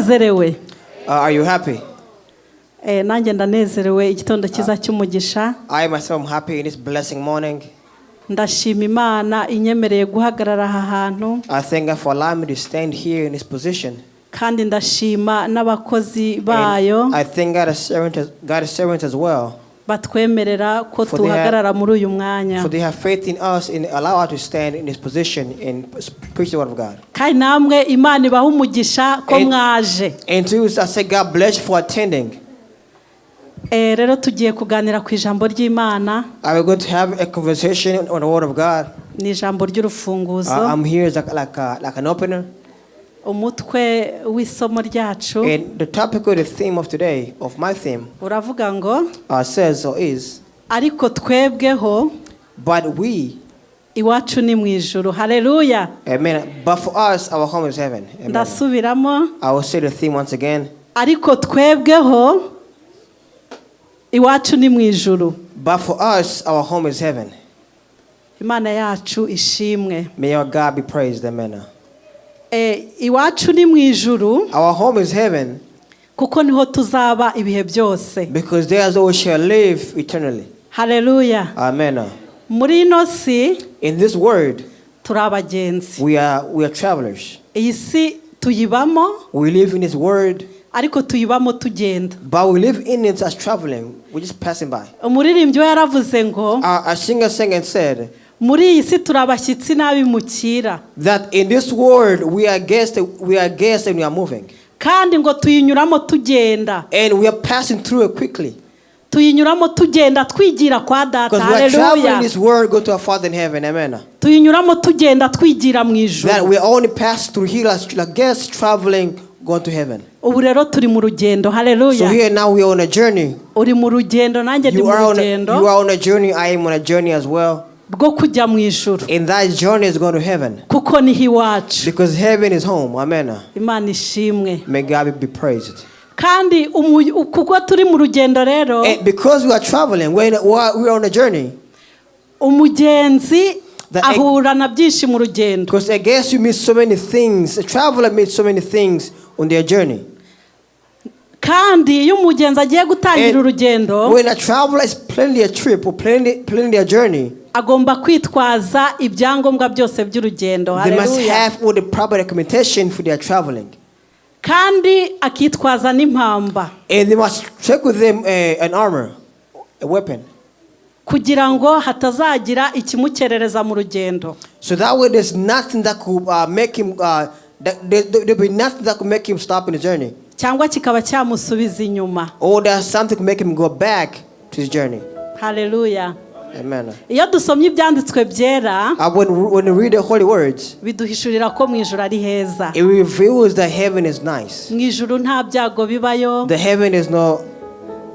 Muranezerewe? Are you happy? Eh, nanjye ndanezerewe, igitondo cyiza cy'umugisha. I myself am happy in this blessing morning. Ndashima Imana inyemereye guhagarara aha hantu. I thank God for allowing me to stand here in this position. Kandi ndashima n'abakozi And bayo I thank God as servant, God as servants as well, batwemerera ko For they tuhagarara muri uyu mwanya. for they have faith in us and allow us to stand in this position and preach the word of God. Kandi namwe Imana ibaha umugisha ko mwaje. And to you, I say God bless you for attending. Eh, rero tugiye kuganira ku ijambo ry'Imana. We're going to have a conversation on the word of God. Ni ijambo ry'urufunguzo. I'm here as like an opener. Umutwe w'isomo ryacu And the topic or the theme of today, of my theme, uravuga ngo says or is, ariko twebweho but we, iwacu ni mu ijuru, haleluya. Amen. But for us, our home is heaven. Amen. Ndasubiramo. I will say the theme once again. Ariko twebweho iwacu ni mu ijuru. But for us, our home is heaven. Imana yacu ishimwe. May our God be praised. Amen. Eh, iwacu ni mu ijuru Our home is heaven kuko niho tuzaba ibihe byose. because there is we shall live eternally. Haleluya. Amen. Muri ino si In this world, turi abagenzi. we are travelers. Iyi si tuyibamo, We live in this world, ariko tuyibamo tugenda. but we live in it as traveling. We're just passing by. Umuririmbyi we yaravuze ngo Our singer sang and said muri iyi si turi abashyitsi n'abimukira, that in this world we are guests and we are moving. Kandi ngo tuyinyuramo tugenda. And we are passing through it quickly. Tuyinyuramo tugenda twigira kwa Data. Because we are traveling Haleluya. this world, go to our Father in heaven. Amen. Tuyinyuramo tugenda twigira mu That ijuru. we only pass through here as like guests traveling, going to heaven. Ubu rero turi mu rugendo. So Haleluya. here now we are on a journey. Uri mu rugendo, nanjye ndi You mu are on a, rugendo you are on a journey. I am on a journey as well. rwo kujya mu ijuru, And that journey is going to heaven. Kuko niho iwacu. Because heaven is home. Amen. Imana ishimwe. May God be praised. Kandi kuko turi mu rugendo rero, And because we are traveling, we are on a journey. Umugenzi ahura na byinshi mu rugendo. Because I guess you meet so many things. A traveler meets so many things on their journey. Kandi iyo umugenzi agiye gutangira And urugendo, when a traveler is planning a trip or planning their journey, agomba kwitwaza ibyangombwa byose by'urugendo. they must Haleluya. have all the proper documentation for their traveling. Kandi akitwaza n'impamba And they must take with them an armor, a weapon. Kugira ngo hatazagira ikimukerereza mu rugendo. So that way there's nothing that could make him, that, there'll be nothing that could make him stop in the journey. Cyangwa kikaba cyamusubiza inyuma. Or there's something to make him go back to his journey. Haleluya. Amen. Iyo dusomye ibyanditswe byera, When we read the holy words, biduhishurira ko mu ijuru ari heza. It reveals that heaven is nice. Mu ijuru nta byago bibayo. The heaven is no,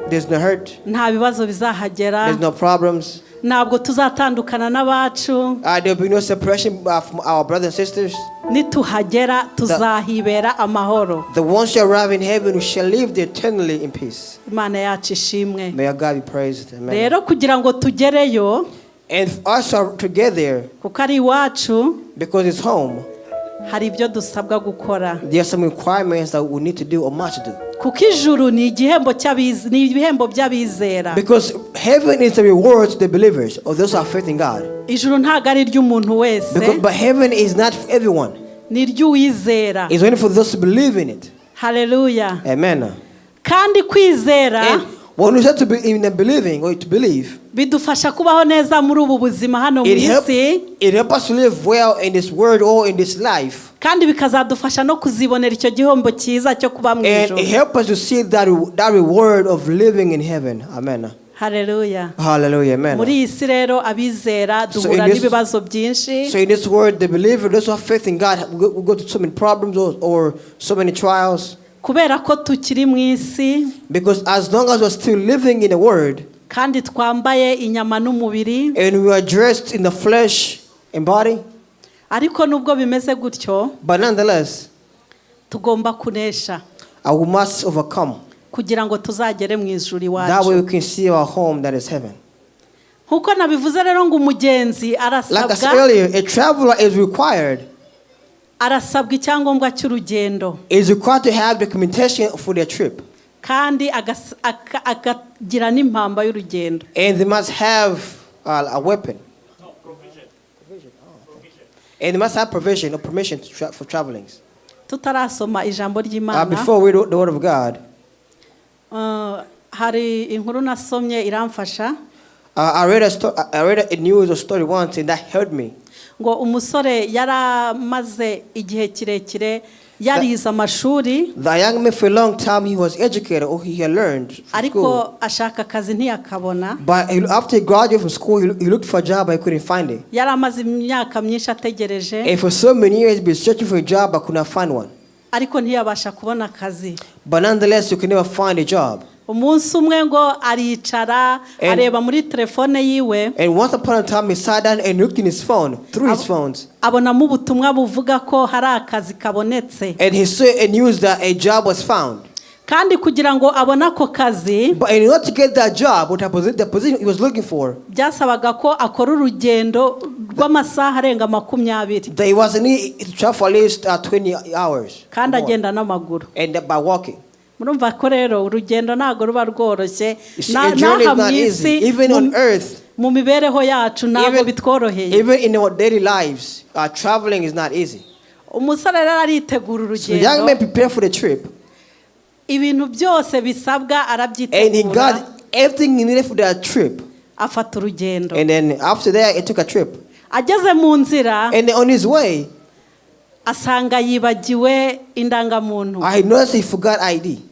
there's no hurt, Nta bibazo bizahagera. There's no problems. Ntabwo tuzatandukana n'abacu. There'll be no separation from our brothers and sisters. Nituhagera tuzahibera amahoro. The ones who arrive in heaven who shall live there eternally in peace. Imana yacu ishimwe. May our God be praised. Amen. Rero kugira ngo tugereyo, And for us to get there, kuko ari iwacu, because it's home, hari ibyo dusabwa gukora. There are some requirements that we need to do or must do. Kuko ijuru ni igihembo ni ibihembo by'abizera. Because heaven is the reward to the believers or those who have faith in God. Ijuru ntabwo ari iry'umuntu wese. But heaven is not for everyone. Ni iry'uwizera. It's only for those who believe in it. Haleluya. Amen. Kandi kwizera And when we start to be in the believing or to believe, bidufasha kubaho neza muri ubu buzima hano mu isi, it help us to live well in this world or in this life. Kandi bikazadufasha no kuzibonera icyo gihembo cyiza cyo kuba mu And ijuru. it help us to see that reward of living in heaven. Amen. Haleluya. Hallelujah. Amen. Muri iyi si rero abizera duhura n'ibibazo byinshi. So in this world, the believer, those who have faith in God, we go through so many problems or so many trials. Kubera ko tukiri mu isi, Because as long as we're still living in the world kandi twambaye inyama n'umubiri, and we are dressed in the flesh and body, ariko nubwo bimeze gutyo, but nonetheless, tugomba kunesha we must overcome. Kugira ngo tuzagere mu ijuru That way iwacu. we can see our home that is heaven. Nkuko nabivuze rero ngo umugenzi Like I said arasabwa earlier, a traveler is required Arasabwa icyangombwa cy'urugendo Is required to have documentation for their trip. Kandi akagira n'impamba y'urugendo. And they must have a weapon. And they must have provision or permission for travelings. Tutarasoma ijambo ry'Imana, Before we read the word of God, hari inkuru nasomye iramfasha. I read a news or story once and that helped me. Ngo umusore yaramaze igihe kirekire yarize amashuri, The young man, for a long time, he was educated or he had learned from ariko school. Ashaka akazi ntiyakabona. But after he graduated from school, he looked for a job but he couldn't find it. Yari amaze imyaka myinshi ategereje, And for so many years, he's been searching for a job but could not find one. Ariko ntiyabasha kubona akazi. But nonetheless, you can never find a job. Umunsi umwe ngo aricara, areba muri telefone yiwe, And once upon a time, he sat down and looked in his phone, through his phones, abonamo ubutumwa buvuga ko hari akazi kabonetse. And he saw a news that a job was found. Kandi kugira ngo abone ako kazi, But in order to get that job, or the position he was looking for, byasabaga ko akora urugendo rw'amasaha arenga 20, there was a need to travel for at least 20 hours kandi more. Agenda n'amaguru. And by walking. Murumva ko rero urugendo ntabwo ruba rworoshye. You see, a journey N'aha is mu not isi, easy. Even on earth, mu mibereho yacu ntabwo bitworoheye. Even in our daily lives, traveling is not easy. Umusore rero aritegura So the young urugendo, man prepared for the trip, ibintu byose bisabwa and he arabyitegura, got everything he needed for that trip. Afata urugendo. And then after that, he took a trip. Ageze mu nzira, And then on his way, asanga yibagiwe indangamuntu. I noticed he forgot ID.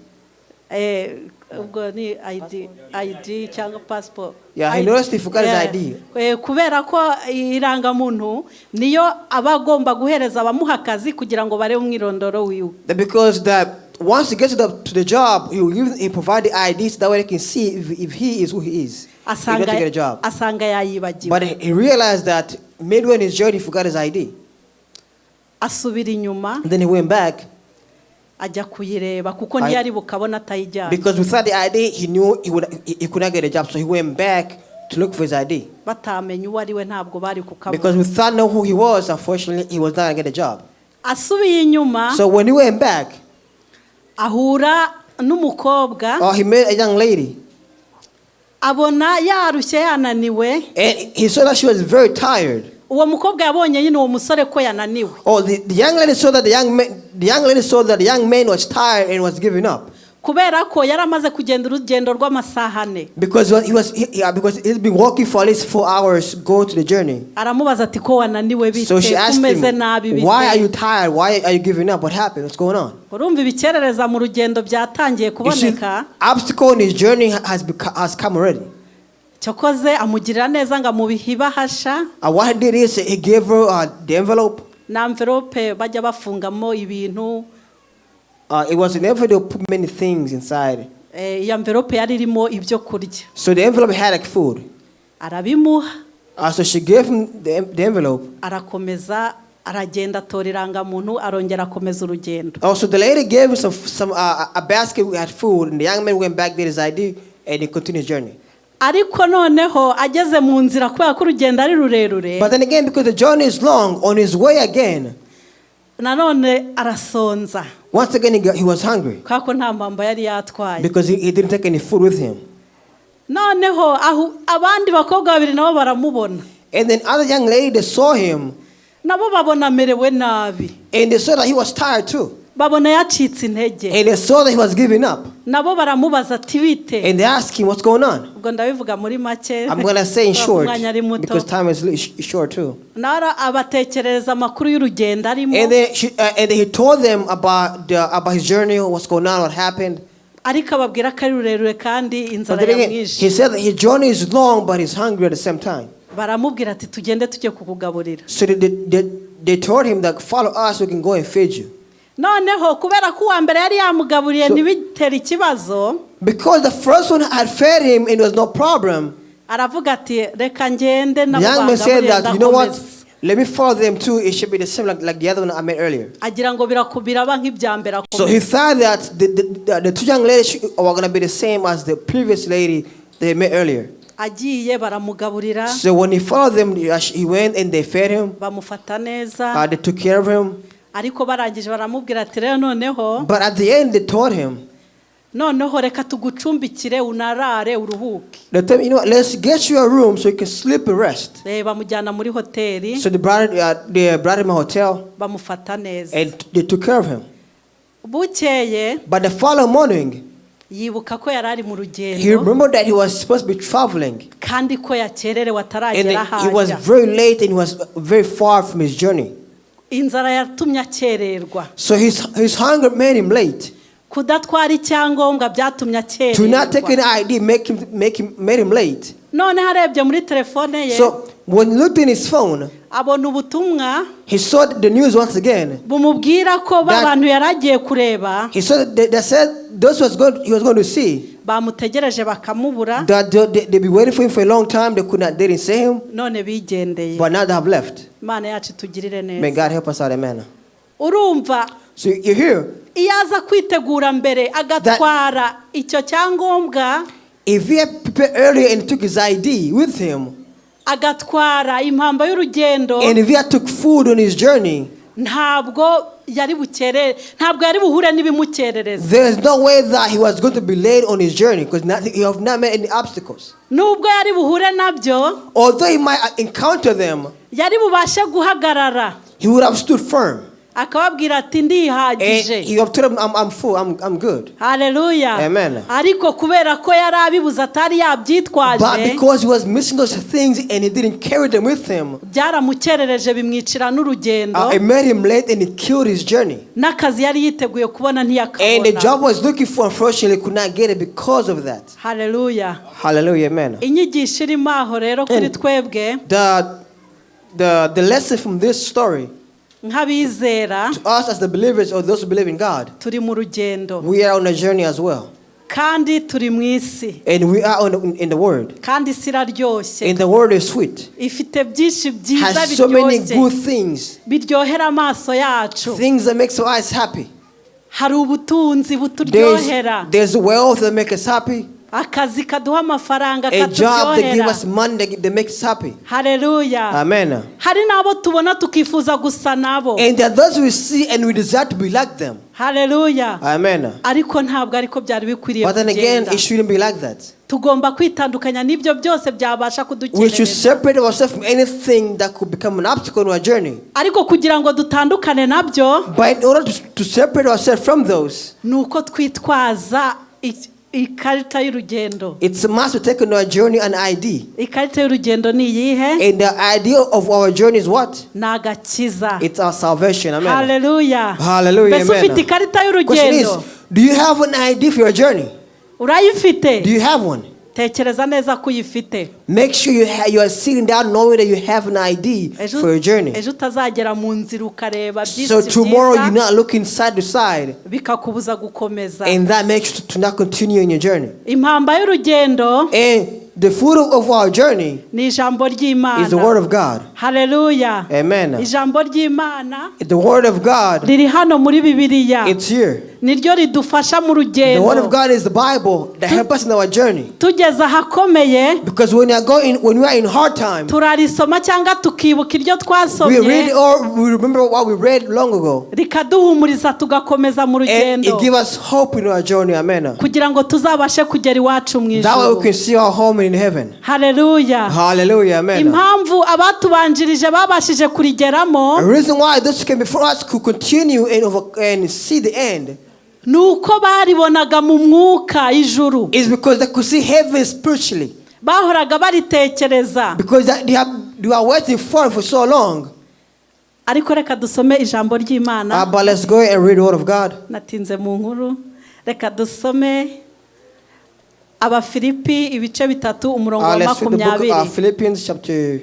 Ubwo ni ID cyangwa passport. Yeah, he ID. Noticed he forgot his ID. Kubera ko irangamuntu niyo aba agomba guhereza abamuha akazi kugira ngo barebe umwirondoro wiwe. That because that once he gets to the job, he will he provide the ID so that way they can see if he is who he is in order to get a job. Asanga yayibagiwe. But he realized that midway in his journey, he forgot his ID. Asubira inyuma, And then he went back ajya kuyireba kuko ntiyari bukabona atayijyanye. Because without the ID, he knew he could not get a job. So he went back to look for his ID. Batamenya uwo ari we ntabwo bari kukabona. Because without knowing who he was, unfortunately, he was not going to get a job. Asubiye inyuma, So when he went back, ahura n'umukobwa, he met a young lady. Abona yarushye yananiwe. And he saw that she was very tired. Uwo mukobwa yabonye nyine uwo musore ko yananiwe. Oh, the young lady saw that the young man was tired and was giving up. Kubera ko yari amaze kugenda urugendo rw'amasaha 4. Because he was he, yeah, because he's been walking for at least 4 hours going to the journey. Aramubaza ati ko wananiwe bite, So she asked umeze him, nabi bite? "Why are you tired? Why are you giving up? What happened? What's going on?" Urumva ibikerereza mu rugendo byatangiye You see, kuboneka. Obstacle in his journey has come already. Cyokoze amugirira neza ngo amubihe ibahasha. What he did is he gave her the envelope. Na envelope bajya bafungamo ibintu. It was an envelope put many things inside. Iyo envelope yari irimo ibyo kurya. So the envelope had like food. Arabimuha. So she gave him the envelope. Arakomeza aragenda atora irangamuntu arongera akomeza urugendo. Also, the lady gave him some a basket we had food, and the young man went back, did his ID, and he continued his journey. Ariko noneho ageze mu nzira kubera ko urugendo ari rurerure, But then again, because the journey is long, on his way again, nanone arasonza, once again he was hungry kubera ko nta mpamba yari yatwaye. Because he didn't take any food with him. Noneho aho abandi bakobwa babiri nabo baramubona. And then other young lady, they saw him, Nabo babona amerewe nabi, and they saw that he was tired too. Babona yacitse intege. And they saw that he was giving up. Nabo baramubaza ati bite? And they asked him, "What's going on?" Ubwo ndabivuga muri make, I'm going to say in kubera ko short, umwanya ari muto. Because time is short too. Nawe abatekerereza amakuru y'urugendo arimo. And then he told them about his journey, what's going on, what happened. Ariko ababwira ko ari rurerure kandi But inzara then again, yamwishe. He said that his journey is long, but he's hungry at the same time. Baramubwira ati tugende tujye kukugaburira. So they told him that follow us, we can go and feed you. Noneho kubera ko uwa mbere yari yamugaburiye ntibitere ikibazo, Because the first one had fed him and there was no problem, aravuga ati reka ngende the nabo young man said bangaburiye that, "You know what, ndakomeza." Let me follow them too. It should be the same like the other one I met earlier. Agira ngo biraba nk'ibya mbere So he akomeza. thought that the two young ladies were going to be the same as the previous lady they met earlier. Agiye baramugaburira. So when he followed them, he went and they fed him. Bamufata neza. They took care of him. Ariko barangije baramubwira ati rero noneho But at the end, they told him, noneho reka tugucumbikire unarare uruhuke. They told him, "You know what, let's get you a room so you can sleep and rest." Bamujyana muri hoteli. So they brought him a hotel Bamufata neza. And they took care of him. Bukeye But the following morning, yibuka ko yari ari mu he rugendo remembered that he was supposed to be traveling. Kandi ko yakererewe And ataragera he was aho ajya. Very late and he was very far from his journey. Inzara yatumye akererwa. So his hunger made him late. Kudatwara icyangombwa byatumye To not take akererwa. an ID made him late. Noneho arebye muri telefone ye So when he looked in his phone, abona ubutumwa he saw the news once again. Bumubwira ko ba bantu yari agiye kureba He saw that they said those he was going to see, bamutegereje bakamubura that they be waiting for him for a long time. They could not, they didn't see him, none bigendeye. But now they have left. Imana yacu itugirire May neza. God help us out, amen. Urumva So you hear iyo aza kwitegura mbere agatwara icyo cyangombwa if he had prepared earlier and took his ID with him, agatwara impamba y'urugendo and if he had took food on his journey, ntabwo yari bukere ntabwo yari buhure n'ibimukerereza. There is no way that he was going to be late on his journey because he have not met any obstacles. Nubwo yari buhure nabyo Although he might encounter them, yari bubashe guhagarara he would have stood firm. Akababwira ati And ndihagije. he would have told them, I'm full, I'm good." Haleluya. Amen. Ariko kubera ko yari abibuze atari yabyitwaje But because he was missing those things and he didn't carry them with him, byaramukerereje bimwicira n'urugendo it made him late and it killed his journey. N'akazi yari yiteguye kubona And the ntiyakabona. Job was looking for, unfortunately, could not get it because of that. Haleluya. Hallelujah, amen. Inyigisho irimo aho rero kuri And twebwe the lesson from this story nk'abizera to us as the believers or those who believe in God, turi mu rugendo we are on a journey as well. Kandi turi mu isi And we are in the world. Kandi isi iraryoshye. And the world is sweet. Ifite byinshi byiza Has so many biryoshye good things. Biryohera amaso yacu. Things that makes our eyes happy. Hari ubutunzi buturyohera. There's wealth that makes us happy. Akazi kaduha amafaranga A job that gives katuryohera. Us money that makes us happy. Haleluya. Amen. Hari n'abo tubona tukifuza gusa nabo. And there are those we see and we desire to be like them. Haleluya. Amen. Ariko ntabwo ariko byari bikwiriye But then again, kugenda. It shouldn't be like that. Tugomba kwitandukanya n'ibyo byose byabasha We should kudukerereza. Separate ourselves from anything that could become an obstacle in our journey. Ariko kugira ngo dutandukane nabyo But in order to separate ourselves from those, ni uko twitwaza ikarita y'urugendo. It's a must to take on our journey an ID. Ikarita y'urugendo ni iyihe? And the idea of our journey is what? Ni agakiza. It's our salvation. Amen. Haleluya. Hallelujah. Mbese Amen. ufite ikarita Question is, y'urugendo? Do you have an ID for your journey? Urayifite? Do you have one? Tekereza neza ko uyifite. Make sure you are sitting down knowing that you have an ID Ejo for your journey. Ejo utazagera mu nzira ukareba byinshi So tomorrow byiza you're not looking side to side, bikakubuza gukomeza. And that makes you to not continue in your journey. Impamba y'urugendo And the food of our journey ni ijambo is the word ry'Imana. Of God. Haleluya. Amen. Ijambo ry'Imana The word of God, riri hano muri Bibiliya it's here. Niryo ridufasha mu The word of rugendo. God is the Bible that helps us in our journey. Tugeze ahakomeye Because when we are in hard time, turarisoma cyangwa tukibuka iryo we read twasomye or we remember what we read long ago. Rikaduhumuriza tugakomeza mu And rugendo it gives us hope in our journey. Amen. Kugira ngo tuzabashe kugera iwacu mu That way we ijuru. can see our home in heaven. Haleluya. Hallelujah. Amen. Impamvu abatubanjirije babashije kurigeramo The reason why those who came before us could continue and see the end ni uko baribonaga mu mwuka ijuru. Is because they could see heaven spiritually. Bahoraga baritekereza. Because they are waiting for it for so long. Ariko reka dusome ijambo ry'Imana. But let's go and read the word of God. Natinze mu nkuru reka dusome Abafilipi ibice bitatu umurongo wa Let's read the book makumyabiri. of Philippians chapter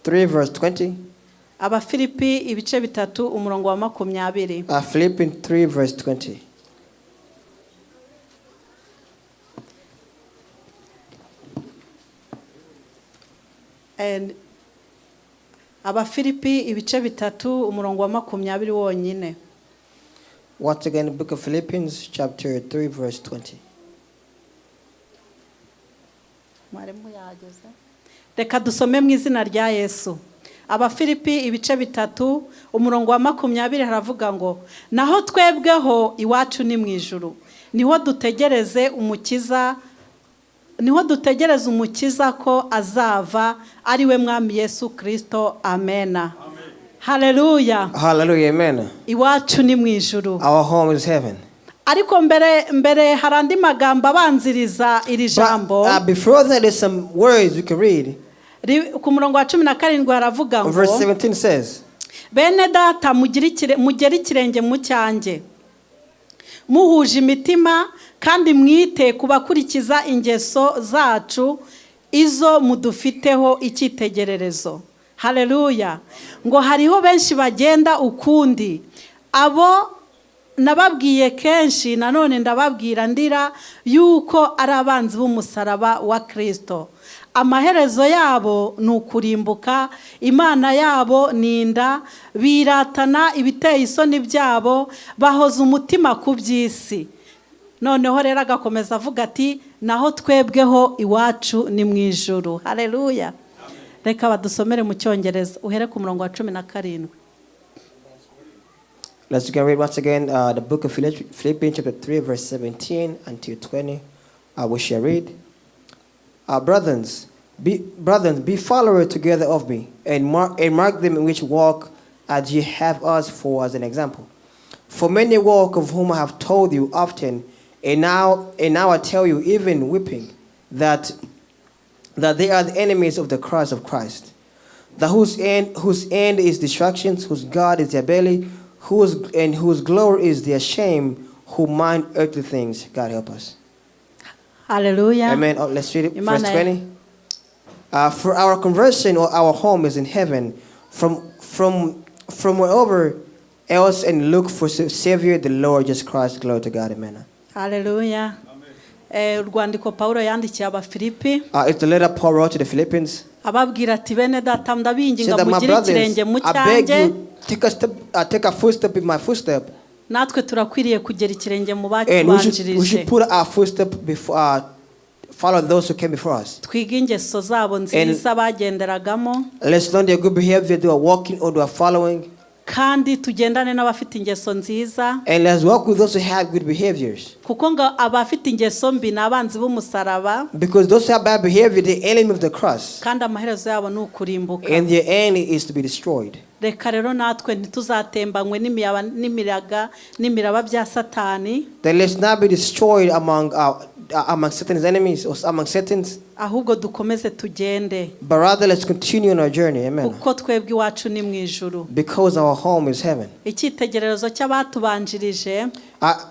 3 verse 20. Abafilipi ibice bitatu umurongo wa makumyabiri. Philippians 3 verse 20. And Abafilipi ibice bitatu umurongo wa makumyabiri wonyine. Once again, the book of Philippians chapter 3 verse 20. Mwarimu yageze reka dusome mu izina rya Yesu. Abafilipi ibice 3, umurongo wa 20, haravuga ngo: "Naho twebweho iwacu ni mu ijuru, niho dutegereze umukiza, niho dutegereza umukiza ko azava, ari we Mwami Yesu Kirisito." Amena, haleluya. Hallelujah. Amen. Iwacu ni mu ijuru. Our home is heaven. Ariko mbere mbere hari andi magambo abanziriza iri But jambo. Before that, there's some words we can read. Ku murongo wa 17 haravuga ngo: Verse 17 says, "Bene data, mugere ikirenge mu cyanjye, muhuje imitima, kandi mwite ku bakurikiza ingeso zacu, izo mudufiteho icyitegererezo." Haleluya. Ngo hariho benshi bagenda ukundi, abo nababwiye kenshi, nanone ndababwira ndira, yuko ari abanzi b'umusaraba wa Kirisito. Amaherezo yabo ni ukurimbuka, imana yabo ni inda, biratana ibiteye isoni byabo, bahoza umutima ku by'isi. Noneho rero agakomeza avuga ati: "Naho twebweho iwacu ni mu ijuru." Hareruya. Reka badusomere mu Cyongereza, uhere ku murongo wa 17. Let's go read once again the book of Philippians, chapter 3, verse 17 until 20. We shall read. Brethren, be followers together of me, and mark them which walk as ye have us for as an example. For many walk, of whom I have told you often, and now I tell you, even weeping, that they are the enemies of the cross of Christ, that whose end is destruction, whose God is their belly, and whose glory is their shame, who mind earthly things. God help us. Haleluya. Amen. Oh, let's read it. Verse Amen. 20. For our conversion or our home is in heaven, from wherever else and look for Savior, the Lord Jesus Christ. Glory to God. Amen. Haleluya. Urwandiko Pawulo yandikiye Abafilipi, It's the letter Paul wrote to the Philippians. Ababwira ati: "Bene data, Said ndabinginga, that my mugire brothers, ikirenge mu I beg cyanjye." you, take a step, take a footstep in my footstep. Natwe turakwiriye kugera ikirenge mu And we should, we batubanjirije. should put our footstep before, follow those who came before us. Twige ingeso zabo nziza bagenderagamo. Let's learn their good behavior they are walking or they are following. Kandi tugendane n'abafite ingeso nziza. And let's walk with those who have good behaviors. Kuko ngo abafite ingeso mbi ni abanzi b'umusaraba. Because those who have bad behavior, the enemy of the cross. Kandi amaherezo yabo ni ukurimbuka. And their end is to be destroyed. Reka rero natwe ntituzatembanywe n'imiyaga n'imiraba bya Satani. Then let's not be destroyed among Satan's enemies or among Satan's, Ahubwo dukomeze tugende. But rather let's continue on our journey. Amen. Kuko twebwe iwacu ni mu ijuru. Because our home is heaven. Icyitegererezo cy'abatubanjirije,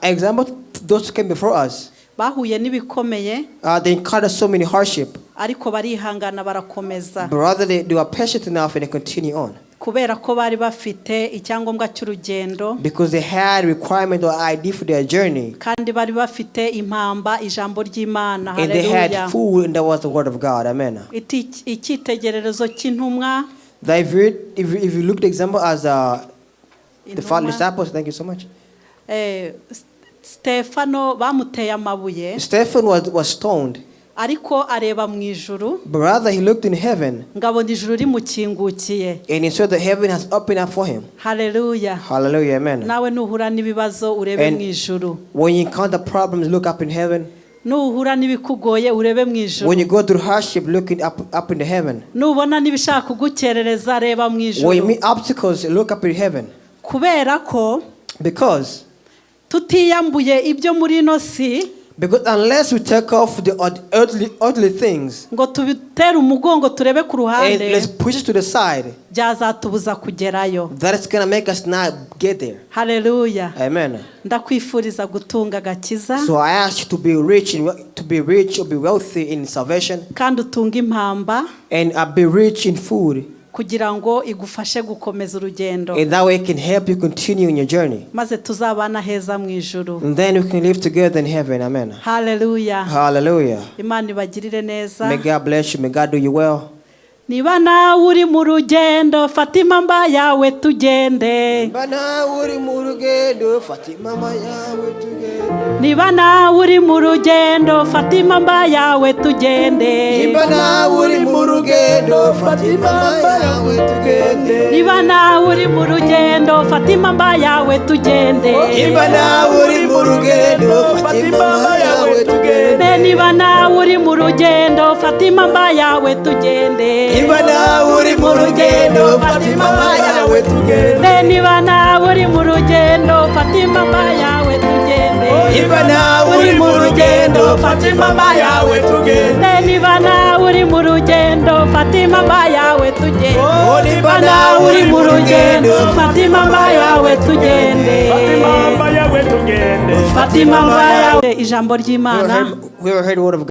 Example, those who came before us, bahuye n'ibikomeye, they encountered so many hardship, ariko barihangana, barakomeza. But rather they were patient enough and they continue on. Kubera ko bari bafite icyangombwa cy'urugendo. Because they had requirement or ID for their journey. Kandi bari bafite impamba, ijambo ry'Imana. And they Haleluya. Had food, and that was the word of God. Amen. Icyitegererezo cy'intumwa. That if you look at the example as the father Intumwa, disciples, thank you so much. Stefano bamuteye amabuye, Stephen was stoned, ariko areba mu ijuru, but rather he looked in heaven ngo abona ijuru rimukingukiye. And he saw that heaven has opened up for him. Haleluya. Hallelujah, amen. Nawe nuhura n'ibibazo, urebe And mu ijuru. when you encounter problems, look up in heaven. Nuhura n'ibikugoye, urebe mu ijuru. When you go through hardship, look up in the heaven. Nubona n'ibishaka kugukerereza, reba mu When you ijuru. meet obstacles, look up in heaven. Kubera ko Because tutiyambuye ibyo muri ino si, because unless we take off the earthly things ngo tubitere umugongo, turebe ku and ruhande, let's push it to the side, byazatubuza kugerayo. That is gonna make us not get there. Haleluya. Amen. Ndakwifuriza gutunga agakiza. So I ask you to be rich or be wealthy in salvation Kandi utunge impamba, and be rich in food, kugira ngo igufashe gukomeza urugendo, and that way it can help you continue in your journey. Maze tuzabana heza mu ijuru. And then we can live together in heaven. Amen. Haleluya. Hallelujah. Imana ibagirire neza. May God bless you. May God do you well. Niba nawe uri mu rugendo, fata impamba yawe tugende. Niba nawe uri mu rugendo, fata impamba yawe tugende. Niba nawe uri mu rugendo, fata impamba yawe tugende. Niba nawe uri mu rugendo, fata impamba yawe tugende. Niba nawe uri mu rugendo, fata impamba yawe tugende. Niba nawe uri mu rugendo, fata impamba yawe tugende. Niba nawe uri mu rugendo, fata impamba yawe tugende. Niba nawe uri mu rugendo, fata impamba yawe tugende. Niba nawe uri mu rugendo, fata impamba yawe tugende. Niba nawe uri mu rugendo, fata impamba yawe tugende. Niba nawe uri mu rugendo, fata impamba yawe tugende. Oh, niba nawe uri mu rugendo, fata impamba yawe tugende. Fata impamba yawe tugende. Fata impamba yawe. Ijambo ry'Imana. Whoever heard the word of